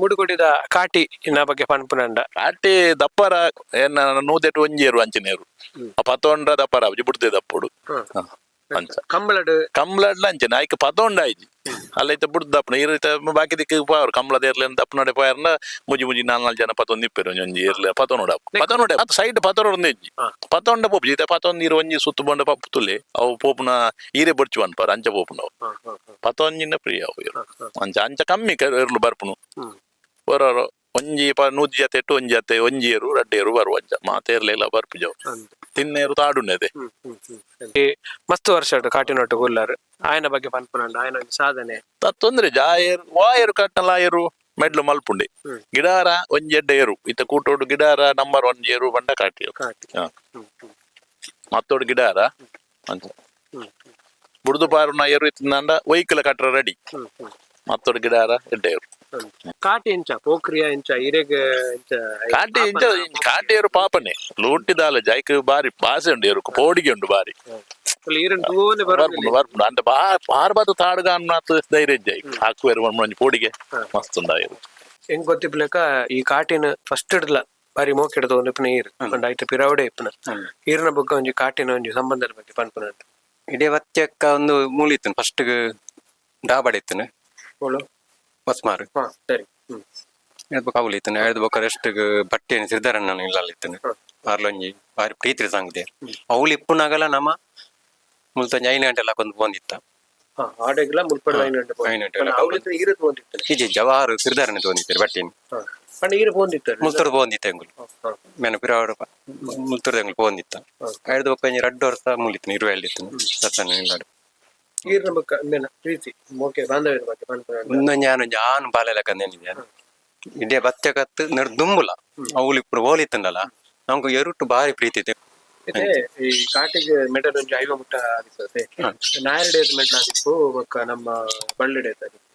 ಮೂಡುಕೊಡಿದ ಕಾಟಿ ಇನ್ನ ಬಗ್ಗೆ ಪನ್ಪುನಂಡ. ಕಾಟಿ ದಪ್ಪರ ಏನ ನೂದೆಟ್ ಒಂಜೇರು ಅಂಚಿನೇರು. ಆ ಪತೊಂಡ್ರ ದಪ್ಪರ ಆಪುಜಿ, ಬುಡ್ದೆ ದಪ್ಪೊಡು. ಹ, ಅಂಚ. ಕಂಬಳಡ್? ಕಂಬ್ಳಡ್ಲ ಅಂಚನೆ, ಐಕ್ ಪತೊಂಡ ಆಯ್ಜಿ ಅಲ್ಲ. ಇತ್ತೆ ಬುಡ್ದು ದಪ್ಪನ ಇರು ಇತ್ತೆ ಬಾಕಿ ದಿಕ್ಕು ಪೋರು. ಕಂಬ್ಳದ ಏರ್ಲೆನ್ ದಪ್ಪನಡೆ ಪೋಯರ್ನ ಮುಜಿ ಮುಜಿ ನಾಲ್ ನಾಲ್ ಜನ ಪತೊಂದು ಇಪ್ಪೆರು. ಒಂಜಿ ಒಂಜಿ ಏರ್ಲೆ ಪತೊನೋಡ ಪತೊನೋಡೆ ಅತ್ ಸೈಡ್ ಪತೊನೋಡು ಇಜ್ಜಿ. ಪತೊಂಡ ಪೋಪುಜಿ. ಇತ್ತೆ ಪತೊಂದು ಇರು ಒಂಜಿ ಸುತ್ತು ಬಂಡ ಪಪ್ಪು ತುಲೆ ಅವು ಪೋಪುನ ಈರೆ ಬೊಡ್ಚು ಪನ್ಪಾರ. ಅಂಚ ಪೋಪುನವು ಪತೊಂಜಿನ ಪ್ರಿಯ ಅವು ಇರು. ಅಂಚ ಅಂಚ ಕಮ್ಮಿ ಎರ್ಲು ಬರ್ಪುನು. ಬರೋರು ಒಂಜಿ ಪ ನೂಜಿ ಜತೆ ಎಟ್ಟು ಒಂಜಿ ಜತೆ ಒಂಜಿ ಏರು ರಡ್ಡು ಏರು ಬರುವ ಅಂಚ ಮಾತೇರ್ಲೆಲ್ಲ ಬರ್ಪುಜವು. ತಿನ್ನೇರು ತಾಡುಂಡದೆ. ಈ ಮಸ್ತ್ ವರ್ಷ ಕಾಟಿನೊಟ್ಟು ಗುಲ್ಲಾರ್ ಆಯನ ಬಗ್ಗೆ ಪನ್ಪುನಂಡ, ಆಯನ ಒಂಜಿ ಸಾಧನೆ. ತೊಂದ್ರೆ ಜಾಯೇರು ವಾಯರು ಕಟ್ಟಲ ಏರು ಮೆಡ್ಲು ಮಲ್ಪುಂಡೆ. ಗಿಡಾರ ಒಂಜಿ ಎಡ್ಡೆ ಏರು ಇತ್ತ ಕೂಟೋಡು. ಗಿಡಾರ ನಂಬರ್ ಒನ್ ಏರು ಬಂಡ ಕಾಟಿ. ಕಾಟಿ. ಹ. ಮತ್ತೋಡು ಗಿಡಾರ ಅಂಚ ಬುಡ್ದು ಪಾರುನ ಏರು ಇತ್ತಿಂದಾಂಡ ಒಯ್ಕಲ ಕಟ್ರ ರೆಡಿ. ಮತ್ತೋಡು ಗಿಡಾರ ಎಡ್ಡೆ ಏರು. ಕಾಟಿ ಇಂಚ ಪೋಕ್ರಿಯ ಇಂಚ ಇರೆಗ್ ಇಂಚ? ಕಾಟಿ ಇಂಚ ಕಾಟಿ ಏರು ಪಾಪನೆ ಲೂಟಿದಾಲ ಜೈಕ್ ಬಾರಿ ಬಾಸೆ ಉಂಡು. ಏರು ಪೋಡಿಗೆ ಉಂಡು ಬಾರಿ. ಈರನ್ ತೂವೊಂದೆ ಬರ್ಪುಂಡು ಬರ್ಪುಂಡು. ಅಂಡ ಬಾ ಪಾರ್ಬಾತು ತಾಡುಗಾನ್ನಾತ್ ಧೈರ್ಯ ಜೈ ಹಾಕುವೆರು ಒಂಜಿ ಪೋಡಿಗೆ ಮಸ್ತ್ ಉಂಡು ಆ ಏರು. ಹೆಂಗ್ ಗೊತ್ತಿಪ್ಲೆಕ ಈ ಕಾಟಿನ ಫಸ್ಟ್ ಇಡ್ಲ ಬಾರಿ ಮೋಕೆಡ್ದ ಒಂದು ಇಪ್ಪನ ಈರ್ ಪಂಡ ಐತ ಪಿರಾವಡೆ ಇಪ್ಪನ ಈರ್ನ ಬೊಕ್ಕ ಒಂಜಿ ಕಾಟಿನ ಒಂಜಿ ಸಂಬಂಧದ ಬಗ್ಗೆ ಪನ್ಪುನಂಟ. ಇಡೀ ಬಚ್ಚಕ್ಕ ಒಂದು ಮೂಲಿ ಇತ್ತು ಫಸ್ಟ್, ಡಾಬಾಡ್ ಇತ್ತು. ಓಳು? ಹೊಸ್ಮಾರು. ಹಾ, ಸರಿ. ಹ್ಮ್. ಎಡ್ದು ಬೊಕ ಅವ್ಲು ಇತ್ತು. ಎಡ್ದು ಬೊಕ ರೆಸ್ಟ್ ಬಟ್ಟೆ ಸಿದ್ದಾರಣ್ಣ ಇಲ್ಲಲ್ಲಿ ಇತ್ತು. ಆರ್ಲೊಂಜಿ ಬಾರಿ ಪ್ರೀತಿ ಸಾಂಗಿದೆ. ಅವ್ಲು ಇಪ್ಪುನಾಗಲ ನಮ್ಮ ಮುಲ್ತೊಂಜಿ 5 ಗಂಟೆ ಎಲ್ಲ ಕೊಂದು ಬಂದಿತ್ತ. ಹಾ, ಆಡೆಗ್ಲ ಮುಲ್ಪದ 5 ಗಂಟೆ. 5 ಗಂಟೆ ಎಲ್ಲ. ಅವ್ಲಿತ್ತು ಈರದ್ ಬಂದಿತ್ತು. ಇಜಿ, ಜವಾಹರ್ ಸಿದ್ದಾರಣ್ಣ ತೋಂದಿತ್ತಾರೆ ಬಟ್ಟೆನ್. ಹಾ, ಪಂಡ ಈರ್ ಬಂದಿತ್ತು. ಮುಲ್ತುರ್ದು ಪೋಂದಿತ್ತ ಎಂಗುಲು ಮೇನ ಪಿರಾವಡ ಮುಲ್ತುರ್ದು ಎಂಗುಲು ಪೋಂದಿತ್ತ. ಎಡ್ದು ಬೊಕ ಒಂಜಿ 2 ವರ್ಷ ಮೂಲಿತ್ತು, ಇರುವೆಲ್ಲಿ ಇತ್ತು ಸತ್ತನ ಇಲ್ಲಾಡು. ಈರ್ನ ಬೊಕ್ಕ ಮೇನ ಪ್ರೀತಿ ಮೋಕೆ ಬಾಂಧವ್ಯದ ಬಗ್ಗೆ ಪನ್ಪುನಂಟ. ಒಂದೊಂಜಿ ಆನೊಂಜಿ ಆನು ಬಾಲೆಲ ಕಂದೇನಿದೆ. ಇಡೀ ಬಚ್ಚ ಕತ್ತು ನಡ್ ದುಂಬುಲ ಅವ್ಲು ಇಪ್ಪು ಓಲಿತ್ತಂಡಲ ನಮ್ಗೆ ಎರುಟ್ಟು ಬಾರಿ ಪ್ರೀತಿ ಇತ್ತು. ಇತ್ತೆ ಈ ಕಾಟಿಗೆ ಮೆಡಲ್ ಒಂಜಿ 50 ಮುಟ್ಟ ಆದಿತ್ತದೆ. ನಾಯರ್ ಮೆಡಲ್ ಆದಿಪ್ಪು, ಬೊಕ್ಕ ನಮ್ಮ ಬಳ್ಳಿ ಡೇತ್ ಆದಿಪ್ಪು.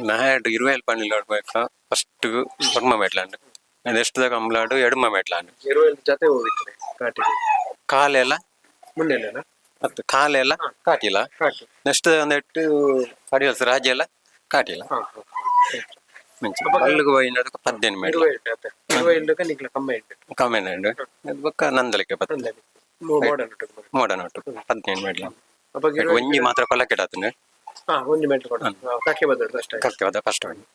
ನಾಯಡ್ ಇರುವೇಲ್ ಪಂಡಿಲ್ ಆಡ್ಬೇಕ ಫಸ್ಟ್ ವರ್ಮ ಮೆಟ್ಲಾಂಡ್, ನೆಕ್ಸ್ಟ್ ಕಂಬ್ಲಾಡು ಎಡಮ ಮೆಟ್ಲಾಂಡ್. ಇರುವೆಲ್ ಜೊತೆ ಹೋಗಿತ್ತು ಕಾಟಿಗೆ. ಕಾಲೆಲ್ಲ ಮುನ್ನೆಲೆನ? ಮತ್ತು ಕಾಲೆಲ್ಲ ಕಾಟಿಲ್ಲ. ಕಾಟಿ. ನೆಕ್ಸ್ಟ್ ಒಂದೆಟ್ಟು ಅಡಿಯಲ್ಸ್ ರಾಜ್ಯ ಎಲ್ಲ ಕಾಟಿಲ್ಲ. ಹಾ ಹಾ ಮುಂಚೆ ಬಲ್ಲಿಗೆ ಹೋಯಿನದಕ್ಕೆ 15 ಮೆಟ್ಲ. ಇರುವೆ ಇಟ್ಟು ಅತ್ತೆ ಇರುವೆ ಇಲ್ಲಕ ನಿಕ್ಲ ಕಮ್ಮಿ ಇಟ್ಟು. ಕಮ್ಮಿ ಉಂಡು. ಬೊಕ್ಕ ನಂದಲಿಕ್ಕೆ ಬತ್ತ. ಮಾಡಲ್ ಉಂಟು. ಮೋಡನ್ ಒಟ್ಟು 15 ಮೆಟ್ಲ. ಅವಾಗ ಇರುವೆ ಒಂಜಿ ಮಾತ್ರ ಕೊಲಕೆಡಾತಂಡು. ಹಾ, ಒಂಜಿ ಮೆಟ್ಲು ಕೊಡ ಕಾಕಿ ಬದಲು ಅಷ್ಟೇ. ಕಕ್ಕೆ ಹೋದ ಫಸ್ಟ್ ಒಂದು.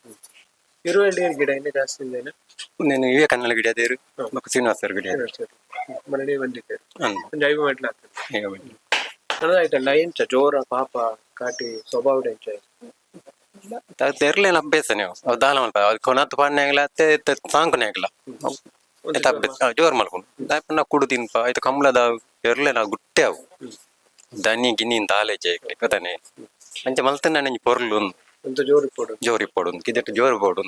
ಇರುವೆ ನೀರು ಗಿಡ ಇನ್ನೇ ಜಾಸ್ತಿ ಇಂದೇನೆ. నేను ವಿವೇಕಾನಂದ ಗಿಡ ಅದೇರು ಬೊಕ್ಕ ಶ್ರೀನಿವಾಸರ ಗಿಡ ಅದೇರು. ಮರಳಿ ಬಂದಿದ್ದೆ. ಅಂದ್. ಒಂಜಿ 50 ಮೆಟ್ಲು ಆಗ್ತದೆ. ಈಗ ಬನ್ನಿ. ಆಯ್ತಲ್ಲ, ಎಂಚ ಜೋರ ಪಾಪ ಕಾಟಿ ಸ್ವಭಾವ ಎಂಚ? ತೆರ್ಲೇನ ಅಭ್ಯಾಸನೇ ಅವು. ಅವು ದಾಲ ಮಲ್ಪ ಅದು ಕೊನತ್ತು ಪಾಡ್ನಾಗಲ ಅತ್ತೆ ಸಾಂಕುನಾಗಲ ಐತ ಅಭ್ಯಾಸ ಜೋರ್ ಮಲ್ಕೊಂಡು ದಾಯಪಂಡ ಕುಡು ತಿನ್ಪ ಐತ ಕಮ್ಲದ ಎರ್ಲೆನ ಗುಟ್ಟೆ ಅವು ದನಿ ಗಿನಿ ದಾಲೆ ಜೈಕ್ಲೆ ಕದನೆ ಅಂಚ ಮಲ್ತನ ನಂಜಿ ಪೊರ್ಲು ಉಂದು. ಎಂತ ಜೋರು ಪೋಡು. ಜೋರಿ ಪೋಡು ಕಿದೆಟ್ ಜೋರು ಪೋಡು.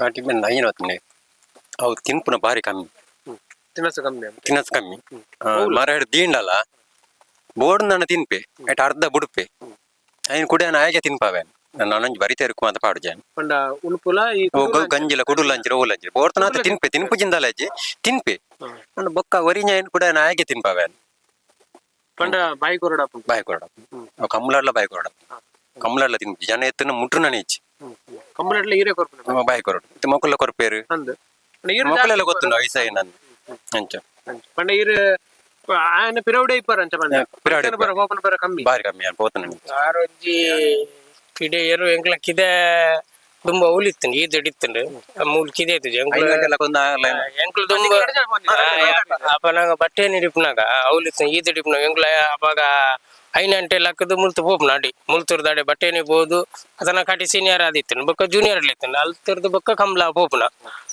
ಕಾಟಿ ಮೇಲೆ ನೈನ್ ಹೊತ್ತನೆ ಅವು ತಿನ್ಪುನ ಬಾರಿ ಕಮ್ಮಿ. ತಿನಸು ಕಮ್ಮಿ ಅಂತ. ತಿನ್ನಸ್ ಕಮ್ಮಿ. ಮರ ಹಿಡ್ದು ದೀಂಡಲ ಬೋರ್ಡ್ ನನ್ನ ತಿನ್ಪೆ ಐಟ್ ಅರ್ಧ ಬುಡುಪೆ ಐನ್ ಕುಡಿಯನ ಆಯ್ಕೆ ತಿನ್ಪಾವೆ. ನಾನೊಂಜಿ ಬರಿತೇರು ಅಂತ ಪಾಡು ಜಾನ್. ಪಂಡ ಉಣುಪುಲ ಈ ಓ ಗಂಜಿಲ ಕುಡುಲ ಅಂಚಿರ ಓಲ ಅಂಚಿರ ಬೋರ್ತನಾತ ತಿನ್ಪೆ ತಿನ್ಪು ಜಿಂದಾಲಜ್ಜಿ ತಿನ್ಪೆ. ಅಂಡ ಬೊಕ್ಕ ಒರಿഞ്ഞ ಕೂಡ ನಾಯಗೆ ತಿನ್ಪಾವೆ. ಪಂಡ ಬಾಯಿ ಕೊರಡ. ಬಾಯಿ ಕೊರಡ ಅವು ಕಮ್ಲಾಡ್ಲ ಬಾಯಿ ಕೊರಡ ಕಮ್ಲಾಡ್ಲ ತಿನ್ಪಿ ಜನ ಎತ್ತನ ಮುಟ್ರು ಇಚ್ಚಿ. ಕಂಬಳಟ್ಲ ಈರೆ ಕೊರ್ಪುನ. ಅವ ಬಾಯಿ ಕೊರಡು ಮತ್ತೆ ಮೊಕ್ಕಲ ಕೊರ್ಪೇರು. ಅಂದ್ ಪಂಡ ಈರು ಮೊಕ್ಕಲೆಲ್ಲ ಗೊತ್ತುಂಡು ಐಸಾಯಿ ನನ್ ಅಂಚ. ಪಂಡ ಈರು ಆಯನ ಪಿರೌಡೆ ಇಪ್ಪರ ಅಂಚ ಪಂಡ. ಪಿರವುಡೆ. ಬರ ಹೋಪನ ಬರ ಕಮ್ಮಿ. ಬಾರಿ ಕಮ್ಮಿ ಯಾನ್ ಪೋತನ. ಆರೊಂಜಿ ಕಿಡೆ ಏರು ಎಂಕ್ಲ ಕಿದೆ ದುಂಬ ಉಲಿತ್ತುಂಡು ಈ ದಡಿತ್ತುಂಡು ಮೂಲು ಕಿದೆ ಇತ್ತು ಎಂಕ್ಲ. 5 ಗಂಟೆ ಕೊಂದು ಆಗಲ್ಲ. ಎಂಕ್ಲ ದುಂಬ ಅಪ್ಪ ನಂಗ ಬಟ್ಟೆ ನಿಡಿಪುನಾಗ ಅವ್ಲಿತ್ತು ಈ ದಡಿಪುನಾಗ ಎಂಕ್ಲ ಅವಾಗ 5 ಗಂಟೆ ಲಕ್ಕದು ಮುಲ್ತು ಪೋಪುನ ಅಡಿ ಮುಲ್ತುರ್ದು ಅಡೆ ಬಟ್ಟೆನೆ ಪೋದು ಅದನ್ನ ಕಾಟಿ ಸೀನಿಯರ್ ಆದಿತ್ತು ಬೊಕ್ಕ ಜೂನಿಯರ್ ಇತ್ತು ಅಲ್ತಿರ್ದು ಬೊಕ್ಕ ಕಂಬ್ಲ ಪೋಪುನ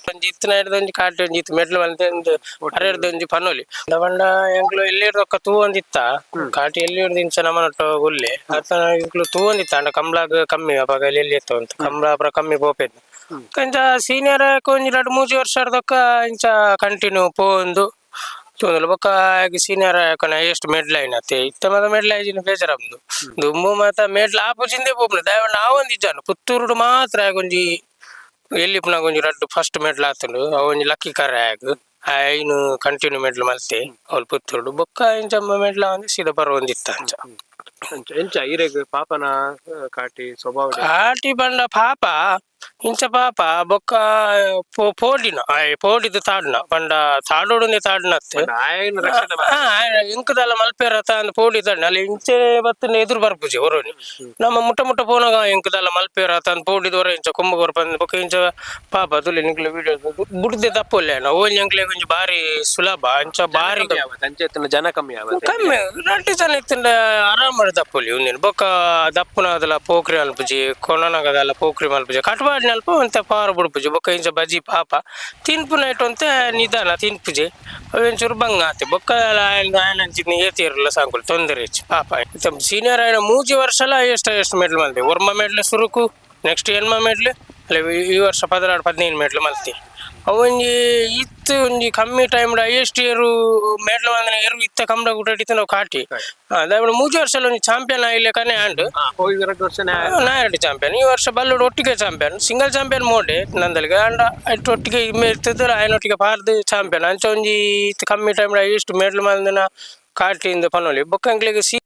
ಒಂಜಿ ಇತ್ತಿನ ಹಿಡ್ದು ಒಂಜಿ ಕಾಟಿ ಒಂಜಿ ಇತ್ತು ಮೆಟ್ಲು ಬಂತೆ ಒಂದು ಅರೆರ್ದು ಒಂಜಿ ಪನೋಲಿ ಪಂಡ ಎಂಕ್ಲು ಎಲ್ಲಿ ರೊಕ್ಕ ತೂವೊಂದಿತ್ತ ಕಾಟಿ ಎಲ್ಲಿ ಹಿಡ್ದು ಇಂಚ ನಮ್ಮನೊಟ್ಟು ಗುಲ್ಲೆ ಆತನ ಎಂಕ್ಲು ತೂವೊಂದಿತ್ತ ಅಂಡ ಕಂಬ್ಲಾಗ ಕಮ್ಮಿ ಅವಾಗ ಎಲ್ಲಿ ಇತ್ತು ಅಂತ ಕಂಬ್ಲ ಅಪರ ಕಮ್ಮಿ ಪೋಪೆದ್ದು ಇಂಚ ಸೀನಿಯರ್ ಒಂಜಿ ರಡ್ಡ್ ಮೂಜಿ ವರ್ಷ ದೊಕ್ಕ ಇಂಚ ಕಂಟಿನ್ಯೂ ಪೋಂದು ತೂಂದುಲ್ಲ ಬೊಕ್ಕ ಸೀನಿಯರ್ ಎಷ್ಟು ಮೆಡ್ಲ್ ಐನತೆ ಇತ್ತ ಮಾತ ಮೆಡ್ಲ್ ಆಯ್ಜಿನ ಬೇಜಾರಾಪುಂಡು. ದುಂಬು ಮಾತ ಮೆಡ್ಲ್ ಆಪುಜಿಂದೇ ಪೋಪುಂಡು ದಾಯೆ ನಾವೊಂದಿಜ್ಜಾಂಡ್ ಪುತ್ತೂರುಡು ಮಾತ್ರ ಒಂಜಿ ಎಲ್ಲಿ ಪುನಗ ಒಂಜಿ ರಡ್ಡ್ ಫಸ್ಟ್ ಮೆಡ್ಲ್ ಆತುಂಡು. ಅವು ಒಂಜಿ ಲಕ್ಕಿ ಕರ ಆಗ್ ಐನು ಕಂಟಿನ್ಯೂ ಮೆಡ್ಲ್ ಮಲ್ತೆ ಅವ್ಲು ಪುತ್ತೂರುಡು ಬೊಕ್ಕ ಇಂಚ ಮೆಡ್ಲ್ ಆವೊಂದು ಸೀದಾ ಬರೊಂದಿತ್ತ ಅಂಚ. ಅಂಚ ಎಂಚ ಈರೆಗ್ ಪಾಪನ ಕಾಟಿ ಸ್ವಭಾವ ಕಾಟಿ ಪಂಡ ಪಾಪ ಇಂಚ ಪಾಪ ಬೊಕ್ಕ ಪೋಡಿನ ಆಯ್ ಪೋಡಿದ ತಾಡ್ನ ಪಂಡ ತಾಡೋಡುಂದೆ ತಾಡ್ನತ್ತೆ. ಆಯನ ರಕ್ಷಣೆ ಇಂಕದಲ್ಲ ಮಲ್ಪೇರ ಅಂದ್ ಪೋಡಿ ತಾಡ್ನ ಅಲ್ಲಿ ಇಂಚೆ ಬತ್ತನ ಎದುರು ಬರ್ಪುಜಿ ಒರೋನಿ. ನಮ್ಮ ಮುಟ್ಟ ಮುಟ್ಟ ಪೋನಾಗ ಇಂಕದಲ್ಲ ಮಲ್ಪೇರ ಅಂದ್ ಪೋಡಿದ ಹೊರ ಇಂಚ ಕೊಂಬು ಕೊರ್ಪಂದ್. ಬೊಕ್ಕ ಇಂಚ ಪಾಪ ತುಲೆ ನಿಕ್ಲೆ ವಿಡಿಯೋ ಬುಡ್ದೆ ತಪ್ಪೊಲ್ಲೆ ಓ ಎಂಕ್ಲೆ ಒಂಜಿ ಬಾರಿ ಸುಲಭ ಅಂಚ ಬಾರಿ. ಕಮ್ಮಿ ಆವತ್ ಅಂಚೆ ಇತ್ತಿನ ಜನ ಕಮ್ಮಿ ಆವತ್. ಕಮ್ಮಿ ರಡ್ಡ್ ಜನ ಇತ್ತಿಂಡ ಆರಾಮ ದಪ್ಪೊಲಿ ಉಂದೆನ್. ಬೊಕ್ಕ ದಪ್ಪುನದಲ ಪೋಕ್ರಿ ಮಲ್ಪುಜಿ, ಕೊನನಗದಲ್ಲ ಪೋಕ್ರಿ ಮಲ್ಪುಜಿ, ಕಟ್ಪಾಡಿನಲ್ಪ ಒಂತೆ ಪಾರ ಬುಡ್ಪುಜಿ. ಬೊಕ್ಕ ಇಂಚ ಬಜಿ ಪಾಪ ತಿನ್ಪುನೈಟ್ ಒಂತೆ ನಿಧಾನ ತಿನ್ಪುಜಿ, ಅವೆಂಚೂರು ಬಂಗ ಆತೆ. ಬೊಕ್ಕ ಆಯನ ಆಯನಂಚಿನ ಏತಿರಲ್ಲ ಸಾಂಕುಲು ತೊಂದರೆ ಹೆಚ್ಚು ಪಾಪ. ಸೀನಿಯರ್ ಆಯ್ನ ಮೂಜಿ ವರ್ಷಲ ಎಷ್ಟು ಎಷ್ಟು ಮೆಡ್ಲ್ ಮಲ್ತೆ, ಒರ್ಮ ಮೆಡ್ಲ್ ಸುರುಕು, ನೆಕ್ಸ್ಟ್ ಎನ್ಮ ಮೆಡ್ಲ್ ಅಲ್ಲ, ಈ ವರ್ಷ 16 15 ಮೆಡ್ಲ್ ಮಲ್ತೆ. ಅವೊಂಜಿ ಇತ್ತು ಒಂಜಿ ಕಮ್ಮಿ ಟೈಮ್ ಹೈಯೆಸ್ಟ್ ಏರು ಮೆಡ್ಲ್ ಬಂದ್ರೆ ಏರು ಇತ್ತ ಕಮ್ಮಿ ಗುಡ್ಡ ನಾವು ಕಾಟಿ ಅದಾದ ಮೂಜಿ ವರ್ಷ ಒಂಜಿ ಚಾಂಪಿಯನ್ ಆಯ್ಲೆಕನೆ ಆಂಡ್. ಹೋಗಿ 2 ವರ್ಷ. ನಾ ಎರಡು ಚಾಂಪಿಯನ್, ಈ ವರ್ಷ ಬಲ್ಲೋಡು ಒಟ್ಟಿಗೆ ಚಾಂಪಿಯನ್, ಸಿಂಗಲ್ ಚಾಂಪಿಯನ್ ಮೋಡೆ ನಂದಲಿಗೆ ಅಂಡ ಅಷ್ಟು ಒಟ್ಟಿಗೆ ಇಮ್ಮೆ ಇರ್ತದೆ ಆಯನೊಟ್ಟಿಗೆ ಪಾರ್ದು ಚಾಂಪಿಯನ್. ಅಂಚ ಒಂಜಿ ಇತ್ತು ಕಮ್ಮಿ ಟೈಮ್ ಹೈಯೆಸ್ಟ್ ಮೆಡ್ಲ್ ಮಂದಿನ ಕಾಟಿಂದ ಪನೊಲಿ. ಬೊಕ್ಕ ಎಂಕ್ಲೆಗ್ ಸಿ